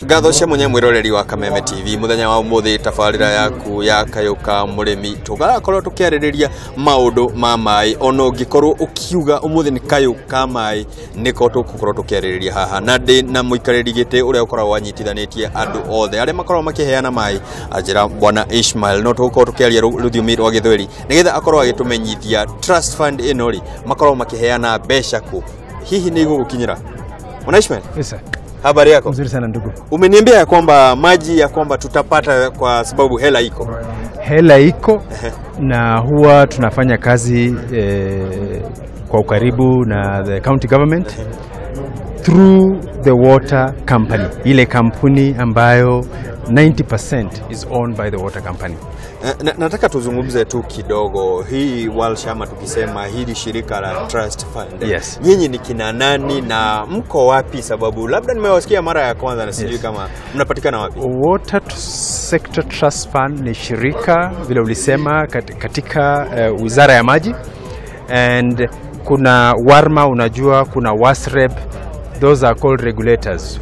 Ngatho cia mwanya mwiroreri wa Kameme TV muthenya wa umuthi tabarira yaku ya Kayũ Mũrĩmi tũgarakorwo tũkĩarĩrĩria maũndũ ma maĩ ona ũngĩkorwo ũkiuga umuthi nĩ kayũ ka maĩ nĩko tũgũkorwo tũkĩarĩrĩria haha na ndĩ na mũikarĩri gĩtĩ ũrĩa ũkoragwo anyitithanĩtie andũ othe arĩa makoragwo makĩheana maĩ anjĩra bwana Ishmael no tũgũkorwo tũkĩaria rũthiomi rwa Gĩthweri nĩgetha akorwo agĩtũmenyithia trust fund ĩno rĩ makoragwo makĩheana mbeca kũ hihi nĩ igũgũkinyĩra. Bwana Ishmael. Yes sir. Habari yako? Mzuri sana ndugu. Umeniambia ya kwamba maji ya kwamba tutapata kwa sababu hela iko. Hela iko na huwa tunafanya kazi kwa ukaribu na the county government through the water company. Ile kampuni ambayo 90% is owned by the water company. Nataka tuzungumze tu kidogo hii Walsh ama tukisema hili shirika la Trust Fund. Yes. Nyinyi ni kina nani na mko wapi? Sababu labda nimewasikia mara ya kwanza na sijui kama mnapatikana wapi. Water Sector Trust Fund ni shirika vile ulisema katika Wizara ya Maji, and kuna WARMA, unajua kuna WASREB, those are called regulators.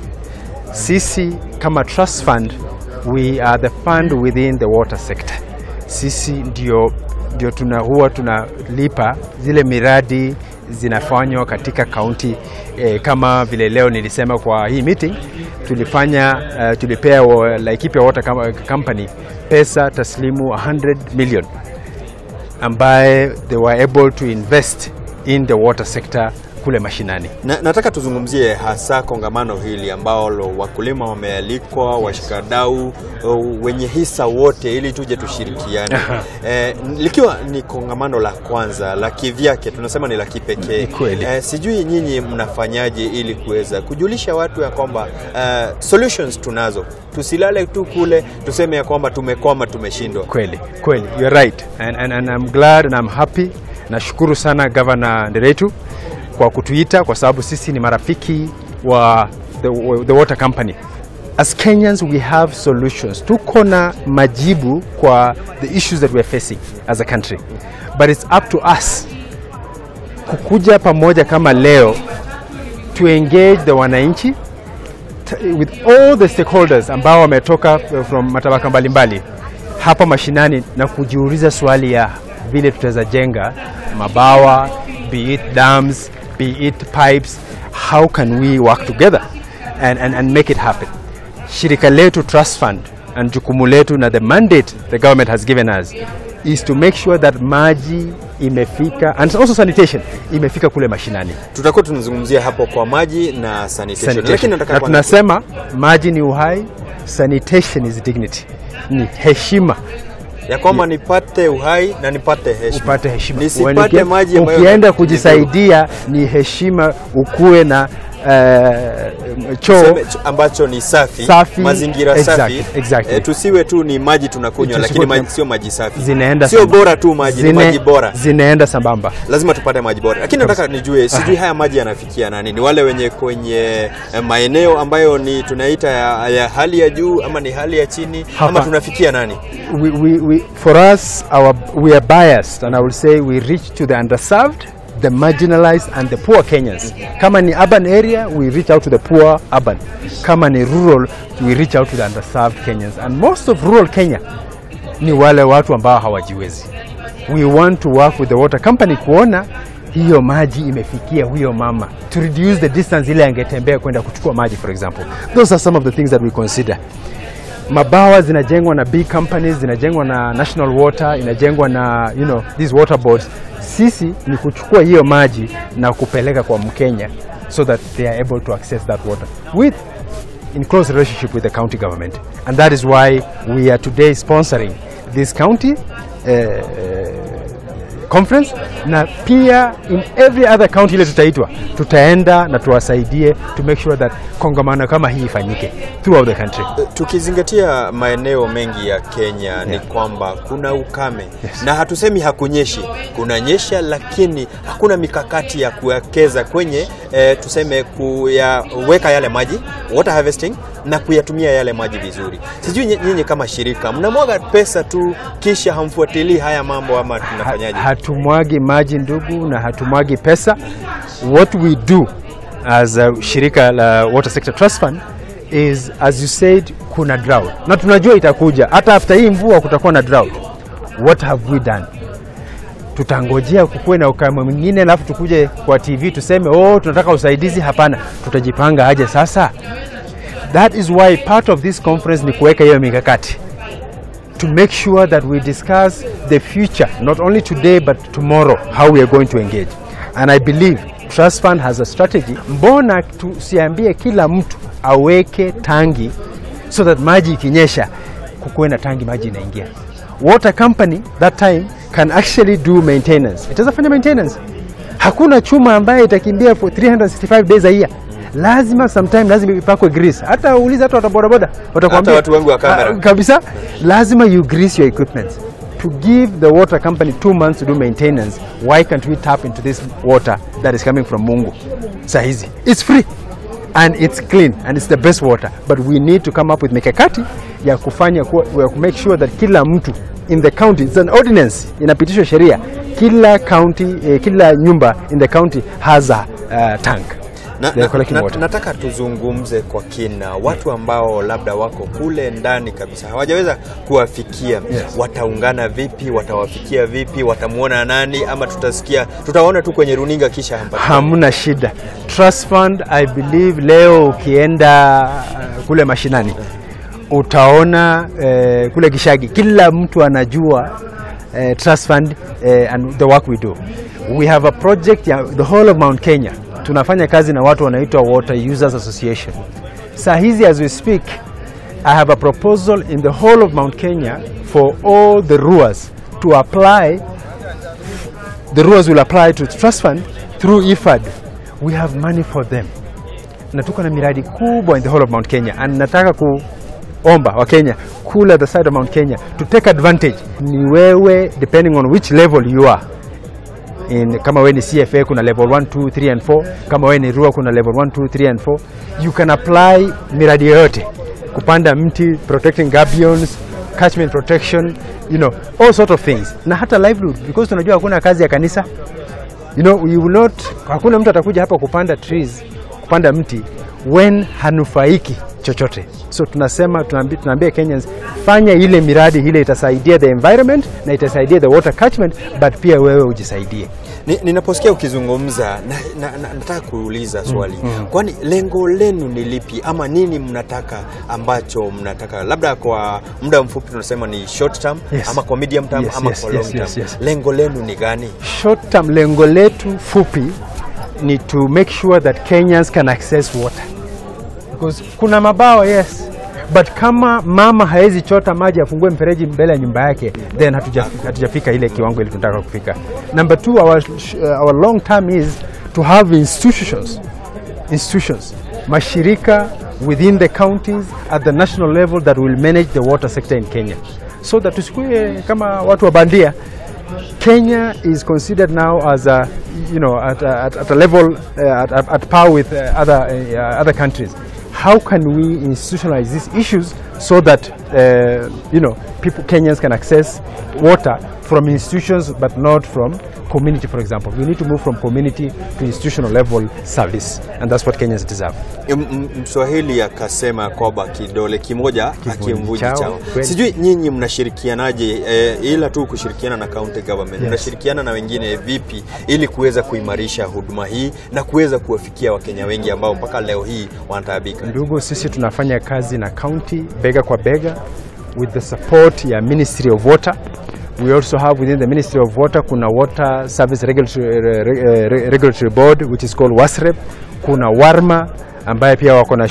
Sisi kama Trust Fund, we are the fund within the water sector. Sisi ndio huwa tunalipa zile miradi zinafanywa katika county, kama vile leo nilisema kwa hii meeting tulifanya tulipea Laikipia Water Company pesa taslimu 100 million ambaye they were able to invest in the water sector kule mashinani. Nataka tuzungumzie hasa kongamano hili ambalo wakulima wamealikwa, washikadau, wenye hisa wote ili tuje tushirikiane. Likiwa ni kongamano la kwanza la kivyake, tunasema ni la kipekee. Sijui nyinyi mnafanyaje ili kuweza kujulisha watu ya kwamba solutions tunazo. Tusilale tu kule tuseme ya kwamba tumekwama, tumeshindwa. Kweli, kweli, you're right. And I'm glad and I'm happy. Nashukuru sana Governor Nderitu kwa kutuita, kwa sababu sisi ni marafiki wa the water company. As Kenyans we have solutions. Tuko na majibu kwa the issues that we are facing as a country. But it's up to us kukuja pamoja kama leo to engage the wananchi with all the stakeholders ambao wametoka from matabaka mbalimbali hapa mashinani na kujiuliza swali ya vile tutaweza jenga mabawa, be it dams, be it pipes, how can we work together and make it happen. Shirika letu Trust Fund and jukumu letu na the mandate the government has given us is to make sure that maji imefika and also sanitation imefika kule mashinani. Tutakuwa tunazungumzia hapo kwa maji na sanitation. Lakini nataka tunasema maji ni uhai, sanitation is dignity. Ni heshima. Ya kwamba nipate uhai na nipate heshima. Upate heshima. Nisipate maji ambayo ukienda kujisaidia ni heshima, ukue na choo ambacho ni safi, mazingira safi. Exactly. Tusiwe tu ni maji tunakunywa lakini maji sio maji safi. Zinaenda sio bora tu maji, ni maji bora. Zinaenda sambamba. Lazima tupate maji bora. Lakini nataka nijue sijui haya maji yanafikia nani? Ni wale wenye kwenye maeneo ambayo ni tunaita ya hali ya juu ama ni hali ya chini ama tunafikia nani? We for us we are biased, and I will say we reach to the underserved, the marginalized and the poor Kenyans. Kama ni urban area, we reach out to the poor urban. Kama ni rural, we reach out to the underserved Kenyans. And most of rural Kenya ni wale watu ambao hawajiwezi. We want to work with the water company kuona hiyo maji imefikia huyo mama, to reduce the distance ile angetembea kwenda kuchukua maji, for example. Those are some of the things that we consider. Mabawa zinajengwa na big companies, zinajengwa na National Water, inajengwa na these water boards. Sisi ni kuchukua hiyo maji na kupeleka kwa Mkenya so that they are able to access that water with in close relationship with the county government. And that is why we are today sponsoring this county conference, na pia in every other county ile tutaitwa, tutaenda na tuwasaidie to make sure that kongamano kama hii ifanyike throughout the country. Tukizingatia maeneo mengi ya Kenya ni kwamba kuna ukame. Na hatusemi hakunyeshi, kunanyesha lakini hakuna mikakati ya kuwekeza kwenye tuseme kuyaweka yale maji, water harvesting, na kuyatumia yale maji vizuri. Sijui nyinyi kama shirika mnamwaga pesa tu kisha hamfuatilii haya mambo ama tunafanyaje? Hatumwagi maji ndugu, na hatumwagi pesa. What we do as a shirika la Water Sector Trust Fund is, as you said, kuna drought. Na tunajua itakuja. Hata after hii mvua kutakuwa na drought. What have we done? Tutangojea kukuwe na ukame mwingine alafu tukuje kwa TV tuseme, oh, tunataka usaidizi? Hapana, tutajipanga aje sasa? That is why part of this conference ni kuweka hiyo mikakati, to make sure that we discuss the future, not only today but tomorrow, how we are going to engage. And I believe Trust Fund has a strategy. Mbona tusiambie kila mtu aweke tangi so that maji ikinyesha kukuwe na tangi, maji inaingia? Water company that time can actually do maintenance. Itaweza fanya maintenance. Hakuna chuma ambaye itakimbia for 365 days a year. Lazima sometime lazima ipakwe grease. Hata uulize hata watu bodaboda watakwambia. Hata watu wangu wa kamera. Kabisa, lazima you grease your equipment. To give the water company 2 months to do maintenance, why can't we tap into this water that is coming from Mungu? Sahizi. It's free and it's clean and it's the best water, but we need to come up with mikakati ya kufanya ya ku make sure that kila mtu in the county, it's an ordinance, inapitishwa sheria, kila county, kila nyumba in the county has a tank. They are collecting water. Nataka tuzungumze kwa kina watu ambao labda wako kule ndani kabisa hawajaweza kuwafikia. Wataungana vipi? Watawafikia vipi? Watamuona nani? Ama tutasikia, tutaona tu kwenye runinga kisha hampatikani? Hamna shida. Trust Fund, I believe leo ukienda kule mashinani utaona, kule Gishagi kila mtu anajua Trust Fund and the work we do. We have a project ya the whole of Mount Kenya. Tunafanya kazi na watu wanaitwa Water Users Association. Saa hizi as we speak, I have a proposal in the whole of Mount Kenya for all the RUAs to apply. The RUAs will apply to Trust Fund through IFAD. We have money for them. Na tuko na miradi kubwa in the whole of Mount Kenya, and nataka kuomba Wakenya kule the side of Mount Kenya to take advantage. Ni wewe, depending on which level you are in, kama wewe ni CFA kuna level 1, 2, 3 and 4, kama wewe ni RUA kuna level 1, 2, 3 and 4. You can apply miradi yoyote, kupanda mti, protecting gabions, catchment protection, all sort of things, na hata livelihood, because tunajua hakuna kazi ya kanisa. You will not, hakuna mtu atakuja hapa kupanda trees, kupanda mti when hanufaiki chochote. So tunasema, tunaambia Kenyans, fanya ile miradi ile itasaidia the environment na itasaidia the water catchment, but pia wewe ujisaidie. Ninaposikia ukizungumza nataka kuuliza swali. Kwani lengo lenu ni lipi ama nini mnataka ambacho mnataka, labda kwa muda mfupi tunasema ni short term, ama kwa medium term, ama kwa long term? Lengo lenu ni gani? Short term, lengo letu fupi ni to make sure that Kenyans can access water. Because kuna mabwawa, yes, but kama mama haezi chota maji afungue mfereji mbele ya nyumba yake, then hatujafika ile kiwango ile tunataka kufika. Number two, our long term is to have institutions, mashirika within the counties, at the national level, that will manage the water sector in Kenya so that tusikue kama watu wa bandia. Kenya is considered now as a, you know, at a level, at par with other countries. How can we institutionalize these issues so that people, Kenyans can access water from institutions but not from community, for example? We need to move from community to institutional level service, and that's what Kenyans deserve. Mswahili akasema kwamba kidole kimoja hakimvunji chawa, chawa. Kweli. Sijui nyinyi mnashirikianaje, ila tu kushirikiana na county government, mnashirikiana na wengine vipi ili kuweza kuimarisha huduma hii na kuweza kuwafikia Wakenya wengi ambao mpaka leo hii wanataabika? Ndugu, sisi tunafanya kazi na county bega kwa bega with the support ya Ministry of Water. We also have within the Ministry of Water kuna Water Service Regulatory Board, which is called WASREB. Kuna WARMA ambaye pia wako na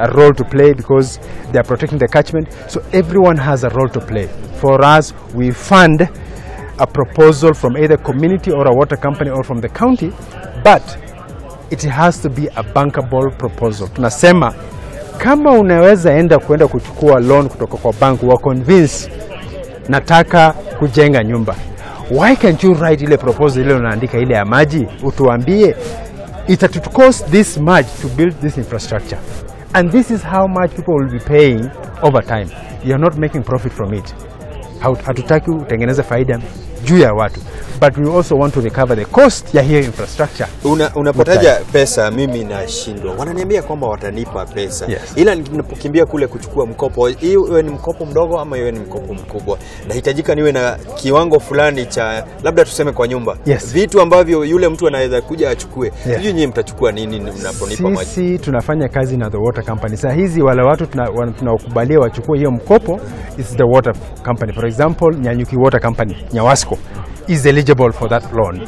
a role to play because they are protecting the catchment. So everyone has a role to play. For us, we fund a proposal from either community or a water company or from the county, but it has to be a bankable proposal. Tunasema kama unaweza enda kuenda kuchukua loan kutoka kwa bank wa convince nataka kujenga nyumba, why can't you write ile proposal ile unaandika ile ya maji, utuambie it cost this much to build this infrastructure and this is how much people will be paying over time? You are not making profit from it. Hatutaki utengeneze faida juu. juu ya watu, but we also want to recover the cost ya hiyo infrastructure. Unapotaja pesa mimi nashindwa. Wananiambia kwamba watanipa pesa. Yes. Ila ninapokimbia kule kuchukua mkopo, iwe ni mkopo mdogo ama iwe ni mkopo mkubwa, nahitajika niwe na kiwango fulani cha labda tuseme kwa nyumba. Yes. Vitu ambavyo yule mtu anaweza kuja achukue. Yeah. Sijui nyinyi mtachukua nini mnaponipa maji. Sisi tunafanya kazi na the water company. Saa hizi wale watu tunawakubalia wachukue hiyo mkopo is the water company. For example, Nyanyuki Water Company, Nyawasco, is eligible for that loan.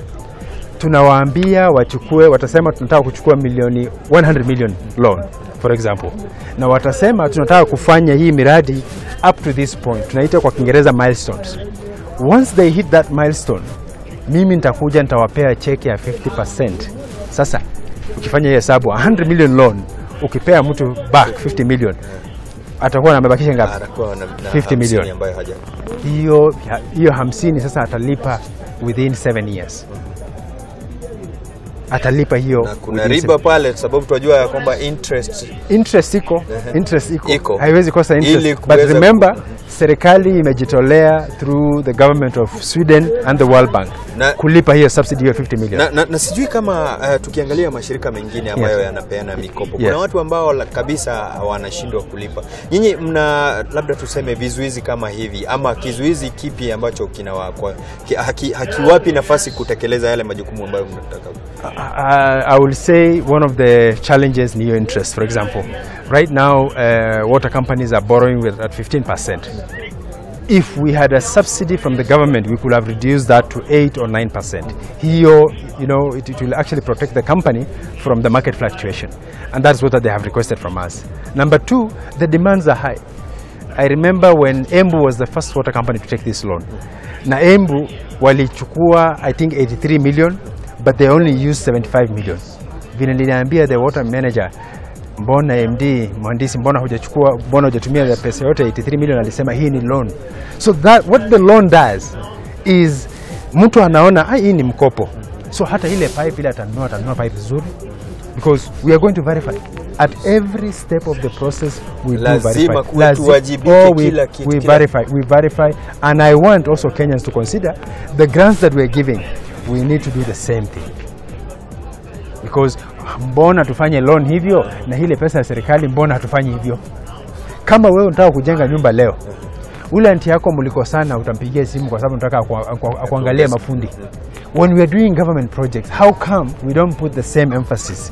Tunawaambia wachukue, watasema tunataka kuchukua milioni 100 million loan for example, na watasema tunataka kufanya hii miradi up to this point, tunaita kwa Kiingereza milestones. Once they hit that milestone, mimi nitakuja nitawapea cheki ya 50%. Sasa ukifanya hiyo hesabu 100 million loan, ukipea mtu back 50 million, atakuwa amebakisha ngapi? Atakuwa na 50 million. Ambayo haja. Hiyo 50 sasa atalipa within 7 years. Atalipa hiyo. Na kuna riba pale sababu tunajua ya kwamba interest iko. Haiwezi kosa interest. But remember, serikali imejitolea through the government of Sweden and the World Bank na, kulipa hiyo subsidy ya 50 million. Na sijui kama tukiangalia mashirika mengine ambayo yanapeana mikopo, kuna watu ambao kabisa wanashindwa kulipa. Nyinyi mna labda tuseme vizuizi kama hivi ama kizuizi kipi ambacho hakiwapi nafasi kutekeleza yale majukumu ambayo mnataka? I will say one of the challenges ni your interest. For example, right now water companies are borrowing at 15%. If we had a subsidy from the government, we could have reduced that to 8 or 9%. Here, you know, it will actually protect the company from the market fluctuation. And that's what they have requested from us. Number two, the demands are high. I remember when Embu was the first water company to take this loan. Na Embu walichukua, I think, 83 million, but they only used 75 million. Vile niliambia the water manager, mbona MD, mhandisi, mbona hujachukua, mbona hujatumia pesa yote 83 million? Alisema hii ni loan. So that what the loan does is mtu anaona hii ni mkopo. So hata ile pipe ile atanunua pipe nzuri, because we are going to verify at every step of the process. We do verify. We verify, and I want also Kenyans to consider the grants that we are giving. We need to do the same thing. Because mbona tufanye loan hivyo na ile pesa ya serikali mbona hatufanyi hivyo? Kama wewe unataka kujenga nyumba leo, ule anti yako mlikosana utampigia simu kwa sababu unataka kuangalia mafundi. When we are doing government projects, how come we don't put the same emphasis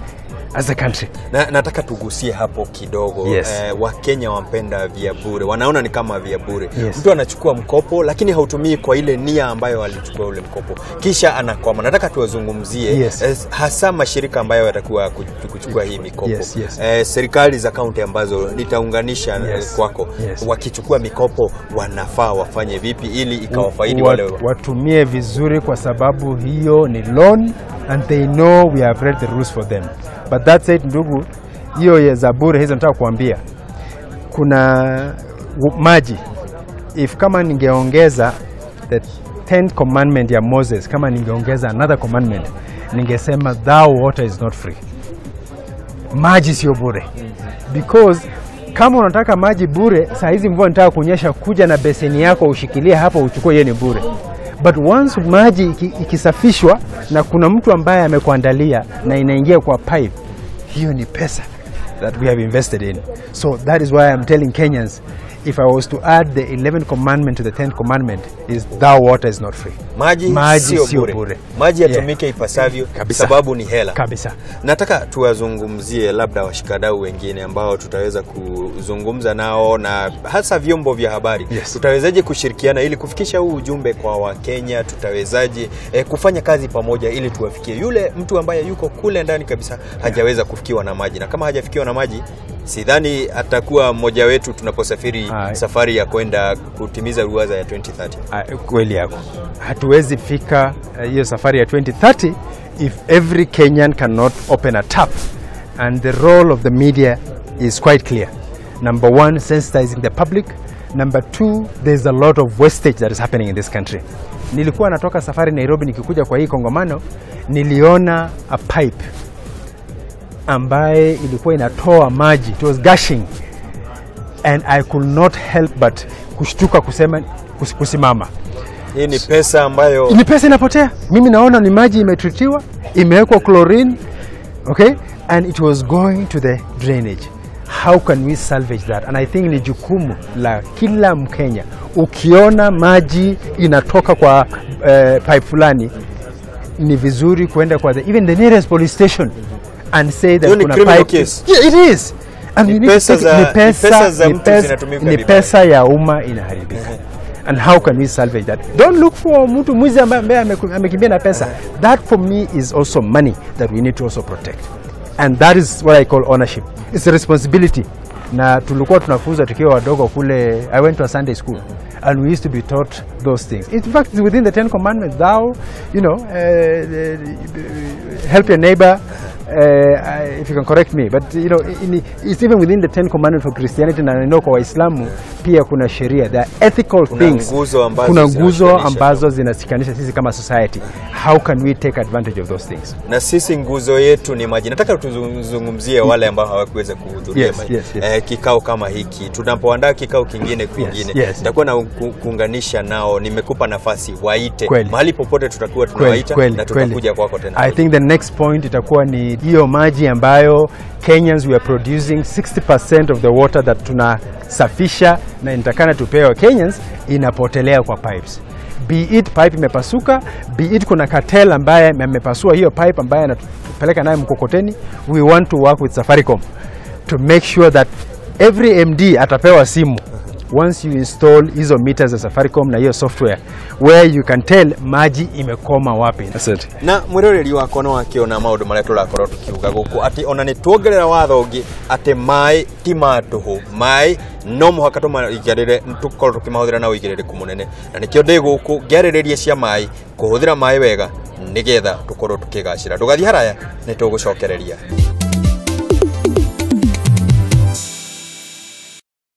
as a country? Na, nataka tugusie hapo kidogo. Yes. Wakenya wampenda vya bure, wanaona ni kama vya bure. Yes. Mtu anachukua mkopo lakini hautumii kwa ile nia ambayo alichukua ule mkopo, kisha anakwama. Nataka tuwazungumzie, yes, hasa mashirika ambayo yatakuwa kuchukua hii mikopo. Yes, yes. Serikali za kaunti ambazo nitaunganisha, yes, kwako. Yes. Wakichukua mikopo wanafaa wafanye vipi ili ikawafaidi wale watumie vizuri, kwa sababu hiyo ni loan and they know we have read the rules for them. But that's it, ndugu, hiyo ya zaburi hizo nataka kuambia. Kuna maji. If kama ningeongeza the 10th commandment ya Moses, kama ningeongeza another commandment, ningesema thou water is not free. Maji sio bure. Because kama unataka maji bure, saa hizi mvua inataka kunyesha, kuja na beseni yako ushikilie hapo uchukue, yeye ni bure. But once maji ikisafishwa na kuna mtu ambaye amekuandalia na inaingia kwa pipe, hiyo ni pesa that we have invested in. So that is why I'm telling Kenyans, if I was to add the 11th commandment to the 10th commandment, is thou water is not free. Maji sio bure. Maji yatumike ipasavyo, sababu ni hela. Kabisa. Nataka tuwazungumzie labda washikadau wengine ambao tutaweza kuzungumza nao na hasa vyombo vya habari. Yes. Tutawezaje kushirikiana ili kufikisha huu ujumbe kwa Wakenya? Tutawezaje kufanya kazi pamoja ili tuwafikie yule mtu ambaye yuko kule ndani kabisa hajaweza kufikiwa na maji? Na kama hajafikiwa na maji, sidhani atakuwa mmoja wetu tunaposafiri safari ya kwenda kutimiza ruwaza ya 2030. Kweli yako. Hatuwezi fika hiyo safari ya 2030 if every Kenyan cannot open a tap. And the role of the media is quite clear. Number one, sensitizing the public. Number two, there's a lot of wastage that is happening in this country. Nilikuwa natoka safari Nairobi nikikuja kwa hii kongamano, niliona a pipe ambaye ilikuwa inatoa maji. It was gushing. And I could not help but kushtuka, kusema kusimama. Hii ni pesa ambayo ni pesa inapotea. Mimi naona ni maji imetreatiwa, imewekwa chlorine, okay, and it was going to the drainage. How can we salvage that? And I think ni jukumu la kila Mkenya. Ukiona maji inatoka kwa pipe fulani, ni vizuri kuenda kwa even the nearest police station and say that Hiyo ni kuna criminal pipe. case. Yeah, it is. And Ni we need to pesa take it- za- ni pesa za ni mtu pesa- zinatumika ni vibaya. pesa ya umma inaharibika. And how can we salvage that? Don't look for mtu mwizi ambaye amekimbia na pesa. That for me is also money that we need to also protect. And that is what I call ownership. It's a responsibility. Na tulikuwa tunafunza tukiwa wadogo kule, I went to a Sunday school and we used to be taught those things. In fact, it's within the 10 commandments, thou, you know, help your neighbor, if you can correct me, but you know, it's even within the 10 commandments for Christianity, na I know kwa Waislamu pia kuna sheria, there are ethical Kuna things. nguzo ambazo Kuna nguzo zinashikanisha. ambazo zinashikanisha sisi kama society. How can we take advantage of those things? Na sisi nguzo yetu ni maji. Nataka tuzungumzie wale ambao hawakuweza kuhudhuria kikao kama hiki. Tunapoandaa kikao kingine kwingine, nitakuwa na kuunganisha nao. Nimekupa nafasi, waite mahali popote, tutakuwa tunawaita na tutakuja kwako tena. I think the next point itakuwa ni hiyo maji ambayo Kenyans we are producing 60% of the water that tunasafisha na inatakana tupewe Kenyans inapotelea kwa pipes. Be it pipe imepasuka, be it kuna cartel ambaye amepasua hiyo pipe ambaye anatupeleka naye mkokoteni. We want to work with Safaricom to make sure that every MD atapewa simu once you install hizo meters za Safaricom na hiyo software where you can tell maji imekoma wapi. Asante. Na mwiroreri wakwa no akiona maundu maria turakorwo tukiuga guku ati ona ni tuongerera watho ungi ati mai ti ma tuhu, mai no muhaka tumaigarire tukorwo tukimahuthira na uigiririku munene, na nikio ndi guku ngiaririria cia mai kuhuthira mai wega nigetha tukorwo tukigacira. Ndugathie haraya, ni tugucokereria.